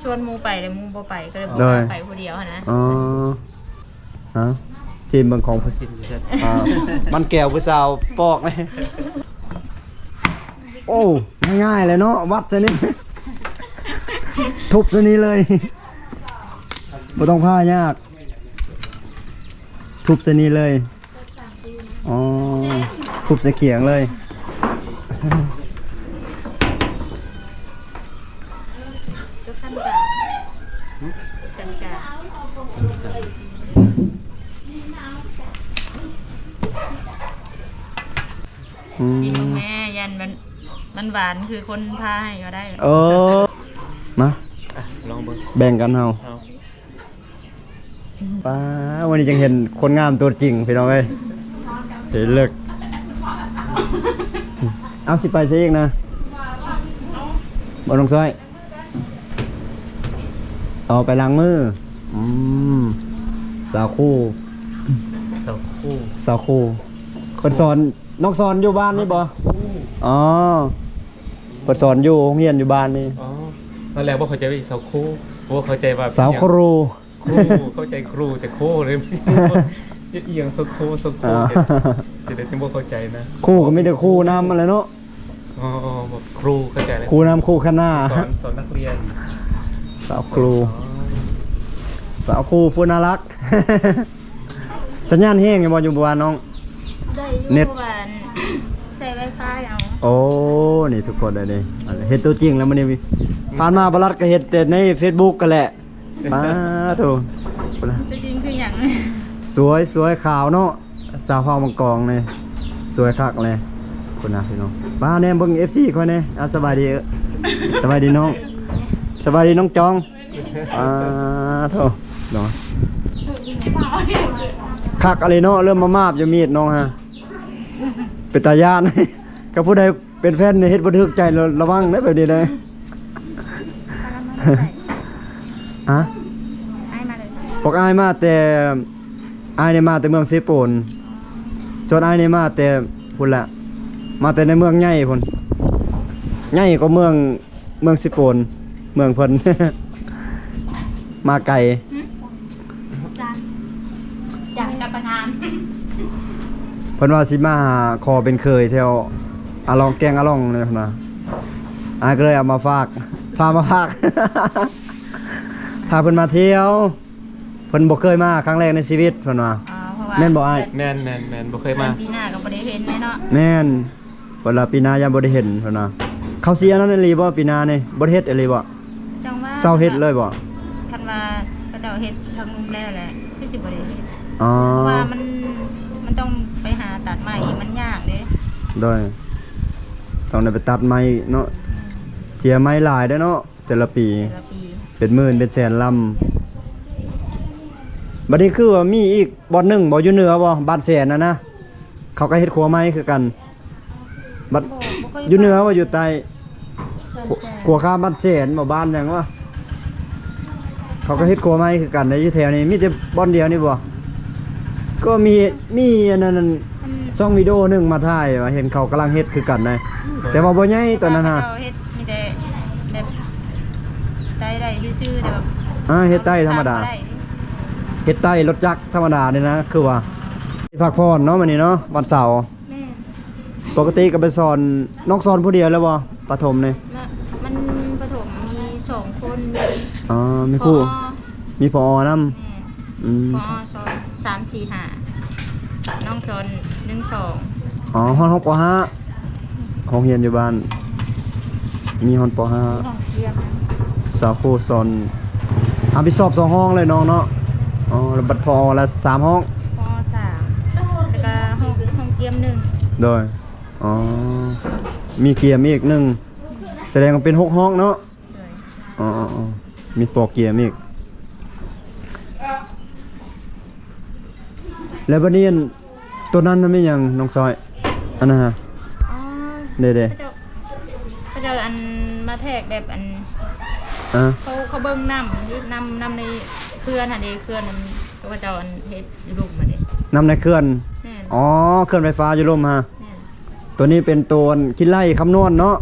ຊວນໝູ່ໄປ ແລ້ວໝູ່ບໍ່ໄປ ກໍເລີຍບໍ່ ໂດຍ ກ້າໄປຜູ້ດຽວຫັ້ນນະ. ອໍ ເອົ້າ ຊີມເບິ່ງຂອງຜູ້ ຊິມຢູ່ເດີ ອ່າ ມັນແກ້ວຜູ້ສາວປອກນີ້. ໂອ້ ງ່າຍໆເລີຍເນາະ ວັດໃສ່ນີ້ ທຸບໃສ່ນີ້ເລີຍ ບໍ່ຕ້ອງຜ່າຍາກ ທຸບໃສ່ນີ້ເລີຍ. ອໍ ທຸບໃສ່ຂຽງເລີຍ. ອືມ ຊີມເບິ່ງແມ້ ຢ້ານມັນ ມັນຫວານຄືຄົນພາໃຫ້ກໍໄດ້. ເອີ ມາ ອ່ະ ລອງເບິ່ງ ແບ່ງກັນເຮົາ ເອົາ. ປ້າ ວັນນີ້ຈັ່ງເຫັນຄົນງາມຕົວຈິງພີ່ນ້ອງເອີຍ ເຫັນເລິກ. ເອົາ ຊິໄປໃສອີກນະ ບໍ່ ນ້ອງຊ້ອຍ? ເອົາໄປລ້າງມື. ອືມ ສາວຄູ ສາວຄູ ສາວຄູ ເພິ່ນສອນ ນ້ອງສອນຢູ່ບ້ານນີ້ບໍ່? ອໍ ເພິ່ນສອນຢູ່ໂຮງຮຽນຢູ່ບ້ານນີ້. ອໍ ຕອນແລກບໍ່ເຂົ້າໃຈວ່າສາວຄູ ບໍ່ເຂົ້າໃຈວ່າ ສາວຄູ ຄູ ເຂົ້າໃຈຄູ ແຕ່ໂຄເລີຍ ອີ່ຫຍັງ ສາວໂຄ ສາວຄູ ອໍ ຈັ່ງໃດຈຶ່ງບໍ່ເຂົ້າໃຈນະ. ຄູກໍມີແຕ່ຄູນຳຫັ້ນແຫຼະເນາະ. ອໍ ຄູ ເຂົ້າໃຈແລ້ວ ຄູນຳຄູຄະນະ ສອນ ສອນນັກຮຽນ ສາວຄູ ອໍ ສາວຄູຜູ້ໜ້າຮັກ. ສັນຍານແຮງຢູ່ບໍ່ ຢູ່ບ້ານນ້ອງ? ໄດ້ຢູ່ ເນັດ ເພາະວ່າໃຊ້ໄວຟາຍເອົາ. ໂອ້ ນີ້ທຸກຄົນໄດ້ນີ້ ອັນເຮັດຕົວຈິງແລ້ວມື້ນີ້ ຜ່ານມາບໍ່ລັດກໍເຮັດແຕ່ໃນເຟສບຸກຫັ້ນແຫຼະ. ປາໂທ ຕົວຈິງຄືຫຍັງ? ສວຍ ສວຍຂາວເນາະ ສາວເຜົ່າມັງກອງນີ້ ສວຍຄັກເລີຍ ພຸ້ນນະພີ່ນ້ອງ. ປາ ແນມເບິ່ງເອັຟຊີຂ້ອຍແດ່. ອ່າ ສະບາຍດີ ສະບາຍດີນ້ອງ ສະບາຍດີນ້ອງຈອງ. ປາໂທ ເນາະ ຄັກອີ່ຫຼີເນາະ ເລີ່ມມາມາບຢູ່ມີດນ້ອງຮະ ເປັນຕາຢ້ານ. ຄັນຜູ້ໃດ ເປັນແຟນນີ້ເຮັດບໍ່ຖືກໃຈ ລະ ລະວັງເດີແບບນີ້ເດີ. ຮະ? ອ້າຍມາແຕ່ໃສ? ພວກອ້າຍມາແຕ່ ອ້າຍນີ້ມາແຕ່ເມືອງເຊໂປນ. ສ່ວນອ້າຍນີ້ມາແຕ່ພຸ້ນລະ ມາແຕ່ໃນເມືອງໃຫຍ່ພຸ້ນ ໃຫຍ່ກວ່າເມືອງ ເມືອງເຊໂປນ ເມືອງເພິ່ນ ມາໄກ. ຫຶ? ຈາກ ຈາກກັບປະທານ ເພິ່ນວ່າຊິມາຫາຂໍເປັນເຂີຍແຖວອາລອງ ແກ້ງອາລອງນີ້ເພິ່ນວ່າ. ອ້າຍກໍເລີຍເອົາມາຝາກ ພາມາຝາກ ພາເພິ່ນມາທ່ຽວ. ເພິ່ນບໍ່ເຄີຍມາ ຄັ້ງແລກໃນຊີວິດເພິ່ນວ່າ. ອໍ ເພາະວ່າ ແມ່ນບໍ່ອ້າຍ? ແມ່ນໆໆ ບໍ່ເຄີຍມາ. ປີໜ້າກໍບໍ່ໄດ້ເຫັນແນ່ເນາະ. ແມ່ນ. ເພິ່ນວ່າປີໜ້າຢ້ານບໍ່ໄດ້ເຫັນເພິ່ນວ່າ. ເຂົາຊິອັນນັ້ນອີ່ຫຼີບໍ່ ປີໜ້ານີ້ ບໍ່ໄດ້ເຮັດອີ່ຫຼີບໍ່? ຈັ່ງວ່າ ເຊົາເຮັດເລີຍບໍ່? ຄັນວ່າເຂົາເຈົ້າເຮັດທາງລຸ່ມແລ້ວແຫຼະ ຄືຊິບໍ່ໄດ້ເຮັດ. ອໍ ເພາະວ່າມັນ ມັນຕ້ອງໄປຫາຕັດໄມ້ ມັນຍາກເດ້. ໂດຍ ຕ້ອງໄດ້ໄປຕັດໄມ້ເນາະ. ອືມ ເສຍໄມ້ຫຼາຍເດ້ເນາະ ແຕ່ລະປີ ແຕ່ລະປີ ເປັນໝື່ນເປັນແສນລຳ. ບັດນີ້ຄືວ່າມີອີກບ່ອນໜຶ່ງບໍ່ ຢູ່ເໜືອບໍ່ ບ້ານແສນຫັ້ນນະ ເຂົາກໍເຮັດຂົວໃໝ່ຄືກັນ. ບັດ ບໍ່ ບໍ່ເຄີຍ ຢູ່ເໜືອບໍ່ ຢູ່ໃຕ້? ບ້ານແສນ ຂົວຂ້າມບ້ານແສນບໍ່ ບ້ານຫຍັງວະ ເຂົາກໍເຮັດຂົວໃໝ່ຄືກັນໃດ. ຢູ່ແຖວນີ້ມີແຕ່ບ່ອນດຽວນີ້ບໍ່? ກໍມີ ມີອັນນັ້ນ ຊ່ອງວິດີໂອໜຶ່ງມາຖ່າຍວ່າເຫັນເຂົາກຳລັງເຮັດຄືກັນໃດ ແຕ່ວ່າບໍ່ໃຫຍ່ຕອນນັ້ນນະ. ເຂົາເຮັດມີແຕ່ແບບໄຕ່ໄດ້ຊື່ໆ ແຕ່ແບບ ອ່າ ເຮັດໄຕ່ທຳມະດາ ເຮັດໄຕ່ລົດຈັກທຳມະດານີ້ນະ ຄືວ່າ ພັກຜ່ອນເນາະ ມື້ນີ້ເນາະ ວັນເສົາ. ແມ່ນ. ປົກກະຕິກໍໄປສອນ ນ້ອງສອນຜູ້ດຽວແລ້ວບໍ່ ປະຖົມນີ້? ມະ ມັນປະຖົມມີສອງຄົນ ມີ ອໍ ມີຄູ ພໍ ມີ ພໍ ນຳ. ແມ່ນ. ອືມ ພໍ ສອງ ສາມ ສີ່ ຫ້າ ນ້ອງສອນ ໜຶ່ງ ສອງ. ອໍ ຮອດຫ້ອງ ປໍຫ້າ ໂຮງຮຽນຢູ່ບ້ານ ມີຮອດ ປໍຫ້າ ມີຫ້ອງກຽມ ສາວຄູສອນ ຮັບຜິດຊອບສອງຫ້ອງເລີຍນ້ອງເນາະ. ອໍ ແລ້ວບັດ ພໍ ລະ ສາມຫ້ອງ ພໍ ສາມ ແລ້ວກໍຫ້ອງ ຫ້ອງກຽມ ໜຶ່ງ. ໂດຍ ອໍ ມີກຽມອີກ ໜຶ່ງ ສະແດງວ່າເປັນ ຫົກ ຫ້ອງເນາະ. ໂດຍ ອໍໆໆ ມີປໍກຽມອີກ. ແລ້ວບັດນີ້ອັນ ໂຕນັ້ນນະແມ່ນຫຍັງນ້ອງຊອຍ? ອັນນັ້ນຫະ? ອໍ ເດ້ໆ ເຂົາເຈົ້າ ເຂົາເຈົ້າອັນມາແທກແບບອັນ ອາ ເຂົາ ເຂົາເບິ່ງນ້ຳ ນ້ຳ ນ້ຳໃນເຂື່ອນຫັ້ນເດ້ ເຂື່ອນນັ້ນ ເຂົາເຈົ້າອັນເຮັດຢູ່ລຸ່ມຫັ້ນເດ້ ນ້ຳໃນເຂື່ອນ. ແມ່ນ. ອໍ ເຂື່ອນໄຟຟ້າຢູ່ລຸ່ມຫະ? ແມ່ນ. ໂຕນີ້ເປັນໂຕອັນຄິດໄລ່ຄຳນວນເນາະ.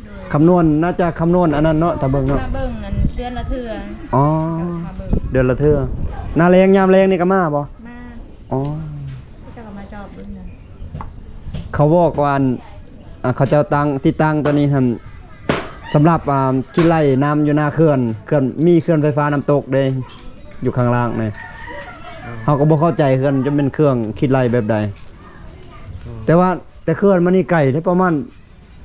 ໂດຍ. ຄຳນວນ ໜ້າຈະຄຳນວນອັນນັ້ນເນາະ ຖ້າເບິ່ງເນາະ ມາເບິ່ງອັນເດືອນລະເທື່ອ. ອໍ ມາເບິ່ງ ເດືອນລະເທື່ອ. ໜ້າແລ້ງ ຍາມແລ້ງນີ້ກໍມາບໍ່? ມາ. ອໍ ເຂົາເຈົ້າກໍມາຈອບເບິ່ງນະ. ເຂົາບອກວ່າ ອັນ ອ່າ ເຂົາເຈົ້າຕັ້ງ ຕິດຕັ້ງໂຕນີ້ຫັ້ນ ສຳລັບ ອ່າ ຄິດໄລ່ນ້ຳຢູ່ໜ້າເຂື່ອນ ເຂື່ອນ ມີເຂື່ອນໄຟຟ້ານ້ຳຕົກເດ້ ຢູ່ຂ້າງລ່າງນີ້. ເຮົາກໍບໍ່ເຂົ້າໃຈເຂື່ອນຈະເປັນເຄື່ອງຄິດໄລ່ແບບໃດ. ແຕ່ວ່າແຕ່ເຂື່ອນມານີ້ໄກເດ້ ປະມານ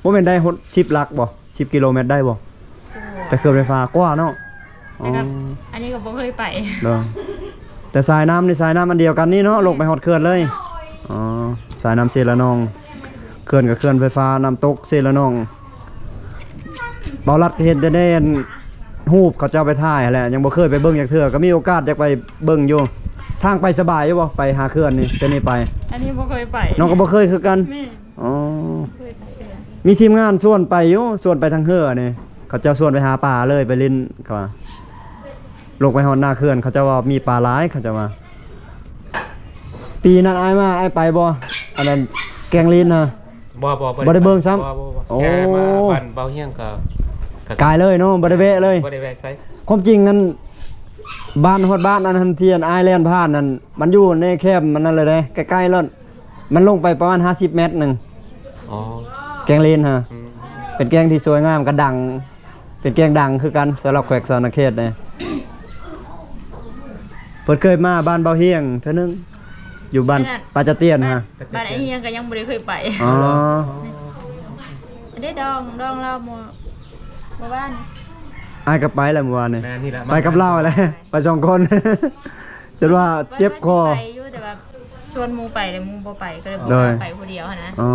ບໍ່ແມ່ນໄດ້ຮອດສິບຫຼັກບໍ່? ສິບກິໂລແມັດໄດ້ບໍ່? ໂອ້ ແຕ່ເຂື່ອນໄຟຟ້າກວ່າເນາະ. ແຕ່ກໍ ອໍ ອັນນີ້ກໍບໍ່ເຄີຍໄປ. ເນາະ ແຕ່ສາຍນ້ຳນີ້ ສາຍນ້ຳອັນດຽວກັນນີ້ເນາະ ລົງໄປຮອດເຂື່ອນເລີຍ. ອໍ ສາຍນ້ຳເຊລະນອງ ເຂື່ອນກໍເຂື່ອນໄຟຟ້ານ້ຳຕົກເຊລະນອງ. ເບົາລັດກໍເຫັນແຕ່ໃນອັນຮູບເຂົາເຈົ້າໄປຖ່າຍຫັ້ນແຫຼະ ຍັງບໍ່ເຄີຍໄປເບິ່ງຈັກເທື່ອ ກໍມີໂອກາດຢາກໄປເບິ່ງຢູ່. ທາງໄປສະບາຍຢູ່ບໍ່? ໄປຫາເຂື່ອນນີ້ ແຕ່ນີ້ໄປ ອັນນີ້ບໍ່ເຄີຍໄປ. ນ້ອງກໍບໍ່ເຄີຍຄືກັນ. ແມ່ນ. ອໍ ເຄີຍໄປເທື່ອ. ມີທີມງານຊວນໄປຢູ່ ຊວນໄປທາງເຮືອນີ້ ເຂົາເຈົ້າຊວນໄປຫາປາເລີຍ ໄປຫຼິ້ນ ເຂົາວ່າ ລົງໄປຮອດໜ້າເຂື່ອນ ເຂົາເຈົ້າວ່າມີປາຫຼາຍ ເຂົາເຈົ້າວ່າ. ປີນັ້ນອ້າຍມາ ອ້າຍໄປບໍ່? ອັນນັ້ນແກງລີນນະ. ບໍ່ ບໍ່ ບໍ່ໄດ້ ບໍ່ໄດ້ເບິ່ງຊ້ຳ. ບໍ່ ບໍ່ ບໍ່. ໂອ້ ແຄ່ມາບ້ານເບົາຮຽງກໍ ກໍກາຍເລີຍເນາະ ບໍ່ໄດ້ແວະເລີຍ ບໍ່ໄດ້ແວະໃສ. ຄວາມຈິງນັ້ນ ບ້ານ ຮອດບ້ານອັນນັ້ນ ທີ່ອັນອ້າຍແລ່ນຜ່ານນັ້ນ ມັນຢູ່ໃນແຄມມັນນັ້ນເລີຍເດ້ ໃກ້ໆ ໂລດ. ມັນລົງໄປປະມານຫ້າສິບແມັດໜຶ່ງ. ອໍ ແກງລີນຫະ. ອືມ ເປັນແກງທີ່ສວຍງາມ ກໍດັງ ເປັນແກງດັງຄືກັນ ສຳລັບແຂວງສະຫວັນນະເຂດນີ້. ເພິ່ນເຄີຍມາບ້ານເບົາຮຽງເທື່ອໜຶ່ງ ຢູ່ບ້ານ ອັນນັ້ນ ປ່າຈະຕຽນຫະ. ບ້ານ ບ້ານອ້າຍຮຽງກໍຍັງບໍ່ໄດ້ເຄີຍໄປ. ອໍ ໄດ້ດອງ ດອງລາວມື້ ມື້ວານນີ້. ອ້າຍກໍໄປແຫຼະມື້ວານນີ້. ແມ່ນ ນີ້ແຫຼະ ໄປກັບລາວແຫຼະ ໄປສອງຄົນ ຈົນວ່າເຈັບຄໍ. ວ່າຊິໄປຢູ່ ແຕ່ວ່າ ຊວນໝູ່ໄປ ແຕ່ໝູ່ບໍ່ໄປ ກໍເລີຍບໍ່ ໂດຍ ໄປຜູ້ດຽວຫັ້ນນະ. ອໍ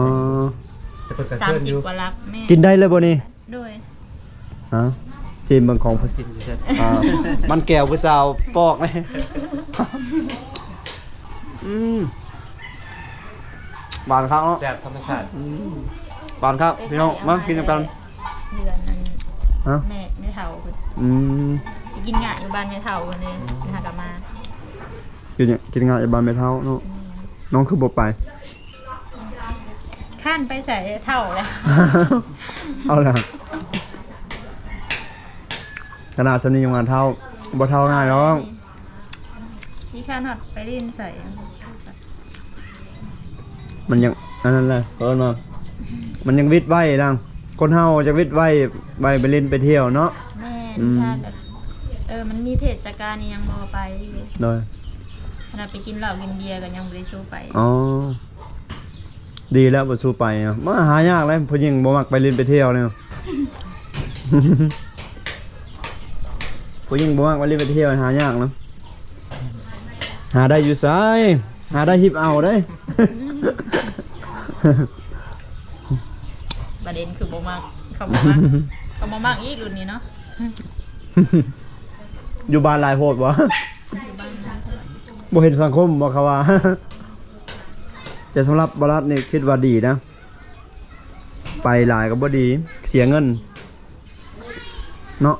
ແຕ່ເພິ່ນກໍເຊີນຢູ່ ສາມສິບກວ່າຫຼັກ. ແມ່ນ. ກິນໄດ້ເລີຍບໍ່ນີ້? ໂດຍ. ຮະ ຊີມເບິ່ງຂອງ ຊີມຢູ່ເດີ. ອ່າ ມັນແກ້ວຜູ້ສາວປອກນີ້. ອືມ ຫວານຄັກເນາະ ແຊບທຳມະຊາດ. ອືມ ຫວານຄັກ ພີ່ນ້ອງ ມາກິນນຳກັນ. ເຮືອນນັ້ນ ຮະ ແມ່ ແມ່ເຖົ້າເພິ່ນ. ອືມ ໄປກິນງະຢູ່ບ້ານແມ່ເຖົ້າເພິ່ນເດ້ ແລ້ວຫາກໍມາ. ກິນ ກິນງະຢູ່ບ້ານແມ່ເຖົ້າເນາະ. ອືມ ນ້ອງຄືບໍ່ໄປ? ຄ້ານໄປໃສ ເຖົ້າແລ້ວ. ເອົາລະ ຂະໜາດສ່ຳນີ້ຍັງວ່າເຖົ້າ ບໍ່ເຖົ້າງ່າຍດອກ. ມີ ມີຄ້ານຮອດໄປຫຼິ້ນໃສ. ມັນຍັງ ອັນນັ້ນແຫຼະ ເອີ້ນວ່າ ມັນຍັງວິດໄວນະ ຄົນເຮົາຈະວິດໄວ ໄວໄປຫຼິ້ນໄປທ່ຽວເນາະ. ແມ່ນ. ອືມ ຖ້າແບບ ເອີ ມັນມີເທດສະການອີ່ຫຍັງບໍ່ໄປຢູ່. ໂດຍ. ຂະໜາດໄປກິນເຫຼົ້າກິນເບຍກໍຍັງບໍ່ໄດ້ຊູໄປ. ອໍ ດີແລ້ວບໍ່ຊູໄປ. ມາຫາຍາກເລີຍ ຜູ້ຍິງບໍ່ມັກໄປຫຼິ້ນໄປທ່ຽວນີ້. ຜູ້ຍິງບໍ່ມັກໄປຫຼິ້ນໄປທ່ຽວ ຫາຍາກນະ. ຫາໄດ້ຢູ່ໃສ? ຫາໄດ້ຮິບເອົາເດ້. ປະເດັນຄືບໍ່ມັກ ເຂົາບໍ່ມັກ ເຂົາບໍ່ມັກອີກລຸ້ນນີ້ເນາະ. ຢູ່ບ້ານຫຼາຍໂພດບໍ່? ບໍ່ເຫັນສັງຄົມບໍ່ ເຂົາວ່າ. ແຕ່ສຳລັບບໍ່ລັດນີ້ຄິດວ່າດີນະ ໄປຫຼາຍກໍບໍ່ດີ ເສຍເງິນເນາະ.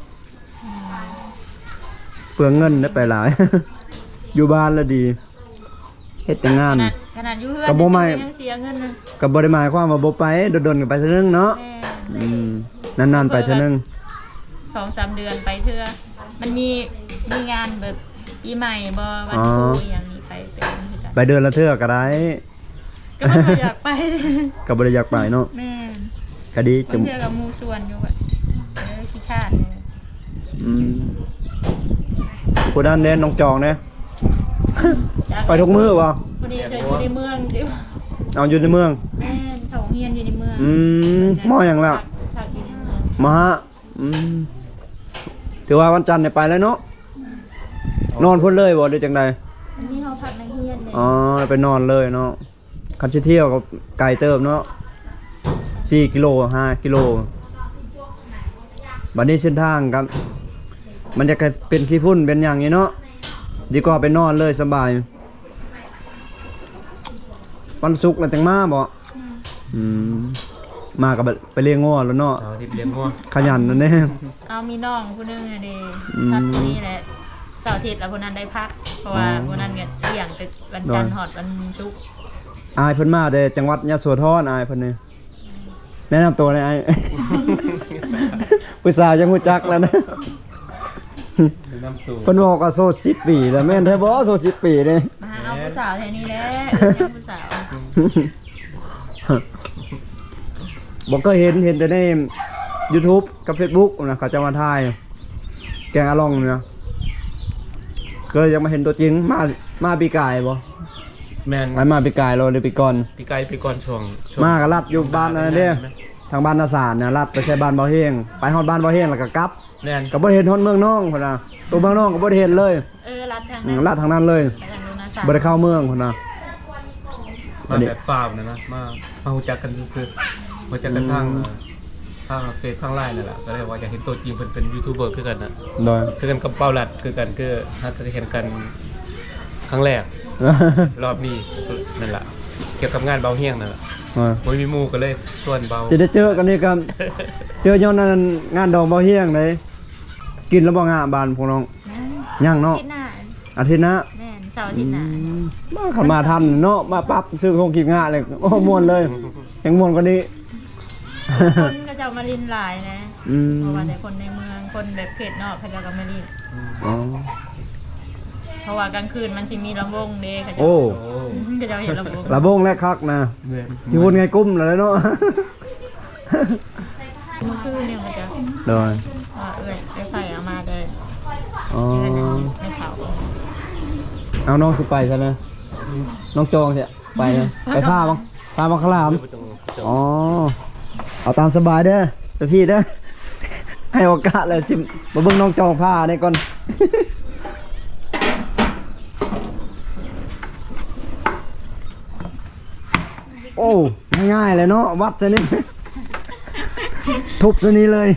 ເປືອງເງິນໄດ້ໄປຫຼາຍ ຢູ່ບ້ານລະດີ ເຮັດແຕ່ງານ. ຂະໜາດ ຂະໜາດຢູ່ເຮືອນ ກໍບໍ່ໝາຍ ຍັງເສຍເງິນນະ. ກໍບໍ່ໄດ້ໝາຍຄວາມວ່າບໍ່ໄປ ດົນໆກໍໄປເທື່ອໜຶ່ງເນາະ. ແມ່ນ. ອືມ ນານໆໄປເທື່ອໜຶ່ງ ສອງສາມເດືອນໄປເທື່ອ. ມັນມີ ມີງານແບບປີໃໝ່ບໍ່ ວັນ ອໍ ຄູອີ່ຫຍັງນີ້ ໄປ ໄປນຳຄືກັນ. ໄປເດືອນລະເທື່ອກໍໄດ້. ກໍບໍ່ຢາກໄປ ກໍບໍ່ໄດ້ຢາກໄປເນາະ. ແມ່ນ. ກໍດີ ບາງເທື່ອກໍໝູ່ຊວນຢູ່ ແບບ ເອີ ຂີ້ຄ້ານ. ອືມ ຜູ້ນັ້ນເດ້ ນ້ອງຈອງເດ້ ໄປທຸກມື້ບໍ່? ຜູ້ນີ້ເຄີຍຢູ່ໃນເມືອງຕິ. ເອົາ ຢູ່ໃນເມືອງ. ແມ່ນ ເຂົາຮຽນຢູ່ໃນເມືອງ. ອືມ ມໍຫຍັງລະ? ພັກ ພັກຢູ່ໃນເມືອງ. ມໍຫ້າ. ອືມ ຖືວ່າວັນຈັນໄດ້ໄປແລ້ວເນາະ. ນອນພຸ້ນເລີຍບໍ່ ຫຼືຈັ່ງໃດ? ອັນນີ້ເຮົາພັກນັກຮຽນເດ້. ອໍ ໄປນອນເລີຍເນາະ. ຄັນຊິທ່ຽວກໍໄກເຕີບເນາະ ສີ່ກິໂລ ຫ້າກິໂລ. ບັດນີ້ເສັ້ນທາງກໍ ມັນຢາກໃຫ້ເປັນຂີ້ຝຸ່ນເປັນຫຍັງນີ້ເນາະ ດີກວ່າໄປນອນເລີຍສະບາຍ. ວັນສຸກແລ້ວຈັ່ງມາບໍ່? ອືມ ມາກໍໄປລ້ຽງງົວແລ້ວເນາະ. ເສົາອາທິດລ້ຽງງົວ ຂະຫຍັນນັ້ນເດ້. ເອົາ ມີນ້ອງຜູ້ໜຶ່ງເດ້ ອືມ ພັກຢູ່ນີ້ແຫຼະ ເສົາອາທິດແລ້ວ ຜູ້ນັ້ນໄດ້ພັກ ເພາະວ່າ ອໍ ຜູ້ນັ້ນກໍລ້ຽງແຕ່ວັນຈັນ ໂດຍ ຮອດວັນສຸກ. ອ້າຍເພິ່ນມາແຕ່ຈັງຫວັດຍະໂສທອນ ອ້າຍເພິ່ນນີ້. ແນະນຳຕົວແດ່ອ້າຍ. ຜູ້ສາວຍັງຮູ້ຈັກແລ້ວນະ. ແນະນຳຕົວ. ເພິ່ນບອກວ່າໂສດສິບປີແລ້ວ ແມ່ນແທ້ບໍ່? ໂສດສິບປີເດ້. ມາຫາເອົາຜູ້ສາວແຖວນີ້ແຫຼະ ເອີ້ນຫຍັງຜູ້ສາວ. ບໍ່ເຄີຍເຫັນ ເຫັນແຕ່ໃນຢູທູບກັບເຟສບຸກນະ ເຂົາເຈົ້າມາຖ່າຍແກງອາລ່ອງນີ້ນະ ກໍເລີຍຢາກມາເຫັນຕົວຈິງ. ມາ ມາປີກາຍບໍ່? ແມ່ນ ໄປມາປີກາຍ ຫຼືປີກ່ອນ? ປີກາຍ ປີກ່ອນ ຊ່ວງ ຊ່ວງ ມາກໍລັດຢູ່ບ້ານອັນນັ້ນເດ້ ແມ່ນ ທາງບ້ານນາສານນະ ລັດໄປໃສ່ບ້ານບ່າວຮຽງ ໄປຮອດບ້ານບ່າວຮຽງແລ້ວກໍກັບ. ແມ່ນ ກໍບໍ່ເຫັນຮອດເມືອງນອງພຸ້ນນະ ຕົວເມືອງນອງກໍບໍ່ໄດ້ເຫັນເລີຍ. ເອີ ລັດທາງ ອືມ ນັ້ນ ລັດທາງນັ້ນເລີຍ ໄປທາງໂນນນາສານ ບໍ່ໄດ້ເຂົ້າເມືອງພຸ້ນນະ. ມາແບບຟາວນັ້ນນະ ມາ ມາຮູ້ຈັກກັນຊື່ໆ ຮູ້ຈັກກັນທາງ ອືມ ທາງເຟສທາງໄລນ໌ນັ້ນແຫຼະ ກໍເລີຍວ່າຢາກເຫັນຕົວຈິງເພິ່ນ ເປັນຢູທູບເບີຄືກັນນະ. ໂດຍ ຄືກັນກັບເປົາລັດ ຄືກັນ ຄືຫາກໍເຫັນກັນຄັ້ງແລກ ລອບນີ້ນັ້ນລະ ກ່ຽວກັບງານເບົາຮຽງນັ້ນລະ. ເອີ ບໍ່ມີໝູ່ກໍເລີຍຊວນເບົາ ຊິໄດ້ເຈີກັນນີ້ກໍເຈີຍ້ອນນັ້ນ ງານດອງເບົາຮຽງເດ້. ກິນແລ້ວບໍ່ງາບ້ານພວກນ້ອງ? ຍັງ ຍັງເນາະ ອາທິດໜ້າ ອາທິດໜ້າ. ແມ່ນ ເສົາອາທິດໜ້າ. ອືມ ມາ ຄັນມາທັນເນາະ ມາປັບຊື້ຂອງກິນງາເລີຍ ໂອ້ ມ່ວນເລີຍ ແຮງມ່ວນກວ່ານີ້. ຄົນເຂົາເຈົ້າມາຫຼິ້ນຫຼາຍນະ. ອືມ ບໍ່ວ່າແຕ່ຄົນໃນເມືອງ ຄົນແບບເຂດນອກເຂົາເຈົ້າກໍມາຫຼິ້ນ. ອໍ ເພາະວ່າກາງຄືນມັນຊິມີລຳວົງເດ້ ເຂົາເຈົ້າ. ໂອ້ ເຂົາເຈົ້າເຮັດລຳວົງ ລຳວົງແລະຄັກນະ. ແມ່ນ ທີ່ວຸ່ນໄງກຸ້ມແລ້ວເນາະ. ມື້ຄືນນີ້ມັນຈະ ໂດຍ ວ່າເອື້ອຍ ເອື້ອຍໄຜເອົາມາແຕ່ ອໍ ເຮືອນແມ່ເຖົ້າ. ເອົາ ນ້ອງຄືໄປຊັ້ນນະ ນ້ອງຈອງແທ້ ໄປນະ ໄປຜ່າ ຜ່າໝາກຂາມ. ອໍ ເອົາຕາມສະບາຍເດີ ໄປພີ້ເດີ ໃຫ້ໂອກາດແລ້ວຊິມາເບິ່ງນ້ອງຈອງຜ່ານີ້ກ່ອນ. ໂອ້ ງ່າຍໆເລີຍເນາະ ວັດຊະນີ້ ທຸບຊະນີ້ເລີຍ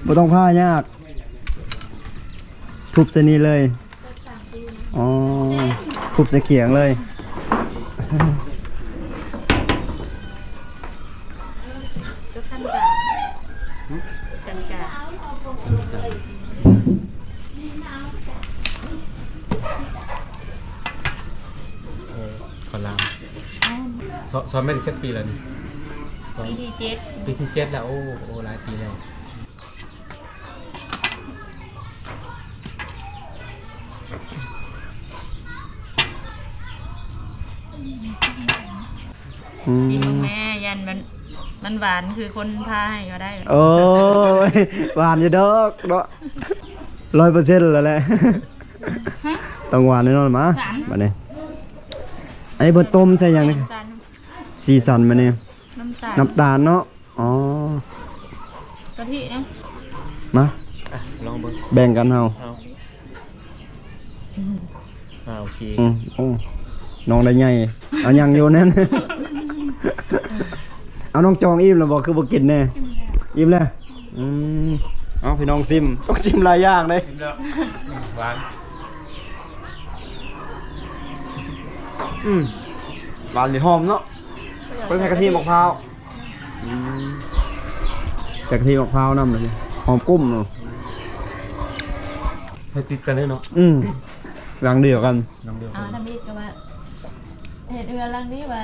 ບໍ່ຕ້ອງຜ່າຍາກ ທຸບຊະນີ້ເລີຍ. ອໍ ທຸບໃສ່ຂຽງເລີຍ. ເອີ ເຂົາລາມ. ສອນ ສອນມາໄດ້ຈັກປີແລ້ວນີ້? ສອນ ປີທີເຈັດ ປີທີເຈັດແລ້ວ. ໂອ້ ໂອ້ ຫຼາຍປີແລ້ວ. ອືມ ຊິມແມ່ ຢ້ານມັນ ມັນຫວານຄືຄົນພາໃຫ້ກໍໄດ້. ໂອ້ຍ ຫວານຢູ່ດອກເນາະ ຮ້ອຍເປີເຊັນແລ້ວແຫຼະ. ຮະ ຕ້ອງຫວານແນ່ນອນ. ມາ ຫວານ ບັດນີ້ ອັນນີ້ເພິ່ນຕົ້ມໃສ່ຫຍັງນີ້? ນ້ຳຕານ ສີສັນບັດນີ້ ນ້ຳຕານ ນ້ຳຕານເນາະ. ອໍ ກະທິນະ ມາ ອ່ະ ລອງເບິ່ງ ແບ່ງກັນເຮົາ. ເອົາ ອ່າ ໂອເຄ. ອືມ ໂອ້ ນ້ອງໄດ້ໃຫຍ່ ເອົາຫຍັງຢູ່ນັ້ນ. ເອົາ ນ້ອງຈອງອີ່ມແລ້ວບໍ່ ຄືບໍ່ກິນແດ່? ອີ່ມແລ້ວ ອີ່ມແລ້ວ. ອືມ ເອົາ ພີ່ນ້ອງຊິມ ຕ້ອງຊິມຫຼາຍຢ່າງເດ້. ຊີມແລ້ວ ຫວານ ອືມ ຫວານດີ ຫອມເນາະ. ເພິ່ນໃສ່ກະທິໝາກພ້າວ. ອືມ ໃສ່ກະທິໝາກພ້າວນຳເລີຍ ຫອມກຸ້ມເນາະ. ໃຫ້ຕິດກັນເລີຍເນາະ. ອືມ ຫຼັງດຽວກັນ ຫຼັງດຽວກັນ. ອ່າ ທຳອິດກໍວ່າ ເຮັດເຮືອນຫຼັງນີ້ວ່າ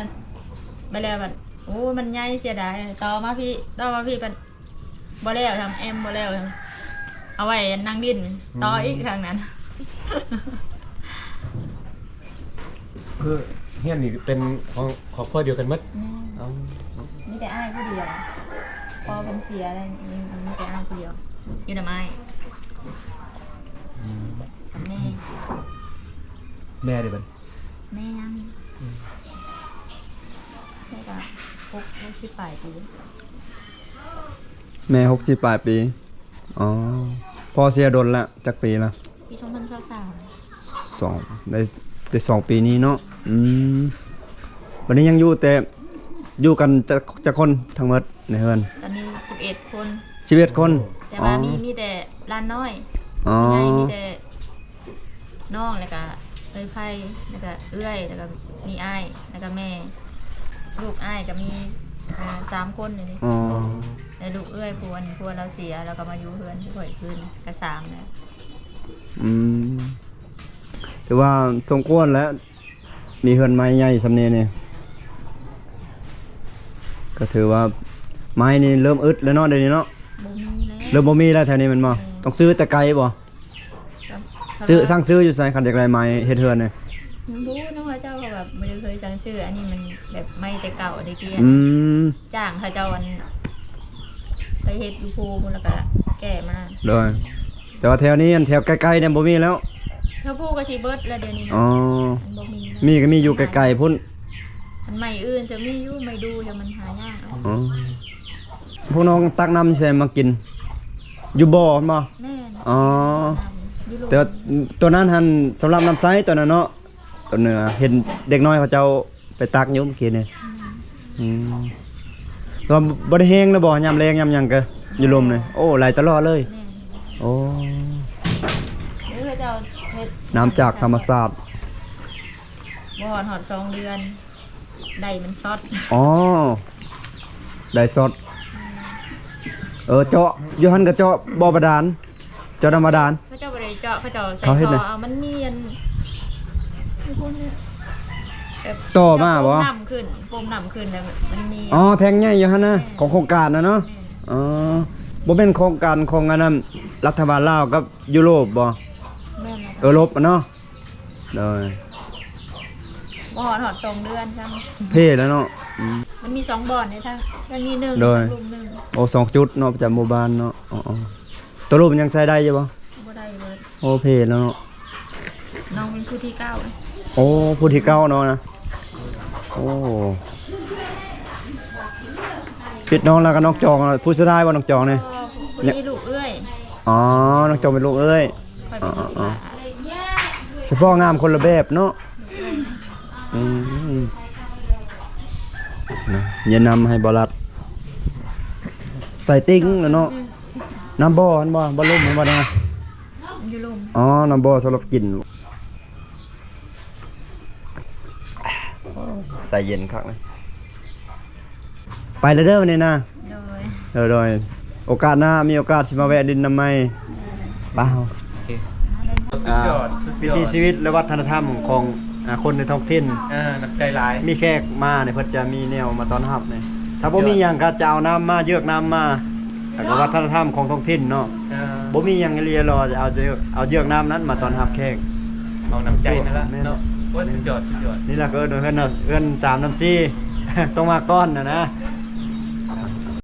ໄປແລ້ວບັດ ໂອ້ ມັນໃຫຍ່ເສຍດາຍ ຕໍ່ມາພີ້ ຕໍ່ມາພີ້ບັດ ບໍ່ແລ້ວ ທຳແອມບໍ່ແລ້ວ ເອົາໄວ້ນັ່ງຫຼິ້ນ ອືມ ຕໍ່ອີກທາງນັ້ນ. ຄືເຮືອນນີ້ເປັນຂອງຄອບຄົວດຽວກັນໝົດ? ແມ່ນ. ເອົາ ມີແຕ່ອ້າຍຜູ້ດຽວ ພໍ່ເພິ່ນເສຍແລ້ວ ມີແຕ່ອ້າຍຜູ້ດຽວ ຢູ່ນຳອ້າຍ. ອືມ ກັບແມ່. ແມ່ເດບັດ? ແມ່ຍັງ. ອືມ ແມ່ກໍຫົກ ຫົກສິບປາຍປີ. ແມ່ຫົກສິບປາຍປີ. ອໍ ພໍ່ເສຍດົນລະ ຈັກປີລະ? ປີສອງພັນຊາວສາມ. ສອງ ໄດ້ ໄດ້ສອງປີນີ້ເນາະ. ອືມ ບັດນີ້ຍັງຢູ່ແຕ່ ຢູ່ກັນຈັກ ຈັກຄົນທັງໝົດໃນເຮືອນ? ຕອນນີ້ສິບເອັດຄົນ. ສິບເອັດຄົນ. ແຕ່ວ່າມີ ອໍ ມີແຕ່ຫຼານນ້ອຍ. ອໍ ໃຫຍ່ມີແຕ່ ນ້ອງ ແລ້ວກະເອື້ອຍໄພ ແລ້ວກະເອື້ອຍ ແລ້ວກະມີອ້າຍ ແລ້ວກະແມ່. ລູກອ້າຍກະມີ ອ່າ ສາມຄົນຢູ່ນີ້. ອໍ ແລ້ວລູກເອື້ອຍ ຜົວ ຜົວລາວເສຍ ລາວກະມາຢູ່ເຮືອນຂ້ອຍຄືນ ກະສາມແລ້ວ. ອືມ ຖືວ່າສົມຄວນແຫຼະ ມີເຮືອນໄມ້ໃຫຍ່ສ່ຳນີ້ນີ້ ກ ກໍຖືວ່າໄມ້ນີ້ເລີ່ມອຶດແລ້ວເນາະ ດຽວນີ້ເນາະ. ບໍ່ມີແລ້ວ ເລີ່ມບໍ່ມີແລ້ວແຖວນີ້ແມ່ນບໍ່? ແມ່ນ. ຕ້ອງຊື້ແຕ່ໄກບໍ່? ກໍ ຊື້ ສັ່ງຊື້ຢູ່ໃສ ຄັນຢາກໄດ້ໄມ້ເຮັດເຮືອນນີ້? ບໍ່ຮູ້ນຳ ເຂົາເຈົ້າກໍແບບບໍ່ໄດ້ເຄີຍສັ່ງຊື້. ອັນນີ້ມັນແບບໄມ້ແຕ່ເກົ່າເດ້ ອືມ ຈ້າງເຂົາເຈົ້າ ອັນ ໄປເຮັດຢູ່ພູພຸ້ນ ແລ້ວກໍແກ່ມາ. ໂດຍ. ແຕ່ວ່າແຖວນີ້ ອັນແຖວໃກ້ໆນີ້ບໍ່ມີແລ້ວ ແຖວພູກໍຊິເບິດແລ້ວດຽວນີ້ນະ. ອໍ ມັນບໍ່ມີແລ້ວ ມີກໍມີຢູ່ໄກໆພຸ້ນ. ອັນໄມ້ອື່ນຈະມີຢູ່ ໄມ້ດູ່ຈະມັນຫາຍາກ. ອໍ ພວກນ້ອງຕັກນ້ຳໃສມາກິນ? ຢູ່ບໍ່ແມ່ນບໍ່? ແມ່ນ. ອໍ ຢູ່ໂລງ ແຕ່ວ່າຕົວນັ້ນຫັ້ນສຳລັບນ້ຳໃຊ້ຕົວນັ້ນເນາະ. ຕົວເໜືອ ເຫັນເດັກນ້ອຍເຂົາເຈົ້າໄປຕັກຢູ່ເມື່ອກີ້ນີ້. ອືມ ອືມ ແຕ່ວ່າບໍ່ໄດ້ແຫ້ງແລ້ວບໍ່? ຍາມແລ້ງຍາມຫຍັງກໍຢູ່ລົມນີ້. ໂອ້ ໄຫຼຕະຫຼອດເລີຍ. ແມ່ນ. ໂອ້ ເອີ ເຂົາເຈົ້າເຮັດ ນ້ຳຈາກທຳມະຊາດ. ບໍ່ຮອດສອງເດືອນ ໄດ້ມັນຊັອດ. ອໍ ໄດ້ຊັອດ. ແມ່ນ. ເອີ ເຈາະຢູ່ຫັ້ນກໍເຈາະບໍ່ບາດານ ເຈາະນ້ຳບາດານ. ເຂົາເຈົ້າບໍ່ໄດ້ເຈາະ ເຂົາເຈົ້າໃສ່ທໍ່ເອົາ. ມັນມີອັນ ຕໍ່ມາບໍ່? ນ້ຳຂຶ້ນ ປົມນ້ຳຂຶ້ນແລ້ວມັນມີ. ອໍ ແທງໃຫຍ່ຢູ່ຫັ້ນນະ. ແມ່ນ. ຂອງໂຄງການນະເນາະ. ແມ່ນ. ອໍ ບໍ່ແມ່ນໂຄງການຂອງອັນນັ້ນ ລັດຖະບານລາວກັບຢູໂຣບບໍ່? ແມ່ນແລ້ວ. ເອີຣົບເນາະ. ໂດຍ. ບໍ່ຮອດ ຮອດສອງເດືອນຊ້ຳ ເພແລ້ວເນາະ. ອືມ ມັນມີສອງບ່ອນເດ້ ທາງ ທາງນີ້ໜຶ່ງ ໂດຍ ທາງລຸ່ມໜຶ່ງ. ໂອ້ ສອງຈຸດເນາະ ປະຈຳໝູ່ບ້ານເນາະ. ອໍໆ ຕົວລຸ່ມຍັງໃຊ້ໄດ້ຢູ່ບໍ່? ບໍ່ໄດ້ເບິດ. ໂອ້ ເພແລ້ວເນາະ. ນ້ອງເປັນຜູ້ທີເກົ້າ. ໂອ້ ຜູ້ທີເກົ້າເນາະນະ. ໂອ້ ປິດນ້ອງແລ້ວກໍນ້ອງຈອງ ຜູ້ສຸດທ້າຍບໍ່ ນ້ອງຈອງນີ້? ບໍ່ ຜູ້ນີ້ລູກເອື້ອຍ. ອໍ ນ້ອງຈອງເປັນລູກເອື້ອຍ. ຂ້ອຍເປັນລູກຫຼ້າ. ອໍໆ ສະເພາະງາມຄົນລະແບບເນາະ. ອືມ ນະ ແນະນຳໃຫ້ບໍ່ລັດ ໃສ່ຕິ່ງແລ້ວເນາະ. ອືມ ນ້ຳບໍ່ຫັ້ນບໍ່? ບໍ່ລົມຫັ້ນບໍ່ນະ? ຢູ່ລົມ. ອໍ ນ້ຳບໍ່ສຳລັບກິນ. ໂອ້ ໃສ່ເຢັນຄັກເລີຍ. ໄປແລ້ວເດີວັນນີ້ນະ. ໂດຍ ໂດຍ ໂດຍ. ໂອກາດໜ້າມີໂອກາດຊິມາແວະຫຼິ້ນນຳໃໝ່. ໄປເຮົາ. ໂອເຄ ສຸດຍອດ ອ່າ ສຸດຍອດ. ວິຖີຊີວິດ ແລະ ວັດທະນະທຳຂອງ ອ່າ ຄົນໃນທ້ອງຖິ່ນ. ເອີ ນ້ຳໃຈຫຼາຍ. ມີແຂກມານີ້ ເພິ່ນຈະມີແນວມາຕ້ອນຮັບນີ້. ຖ້າບໍ່ມີຫຍັງກໍຈະເອົານ້ຳມາ ເຍືອກນ້ຳມາ ແລ້ວກໍວັດທະນະທຳຂອງທ້ອງຖິ່ນເນາະ. ເອີ ບໍ່ມີຫຍັງອີ່ຫຼີຫຼໍ ຈະເອົາເຍືອກ ເອົາເຍືອກນ້ຳນັ້ນມາຕ້ອນຮັບແຂກ. ເອົານ້ຳໃຈນັ້ນລະເນາະ. ໂອ້ຍ ສຸດຍອດ ສຸດຍອດ. ນີ້ລະກໍເອີ້ນວ່າເຮືອນ ເຮືອນສາມນ້ຳສີ່ ຕ້ອງມາກ່ອນນະນະ.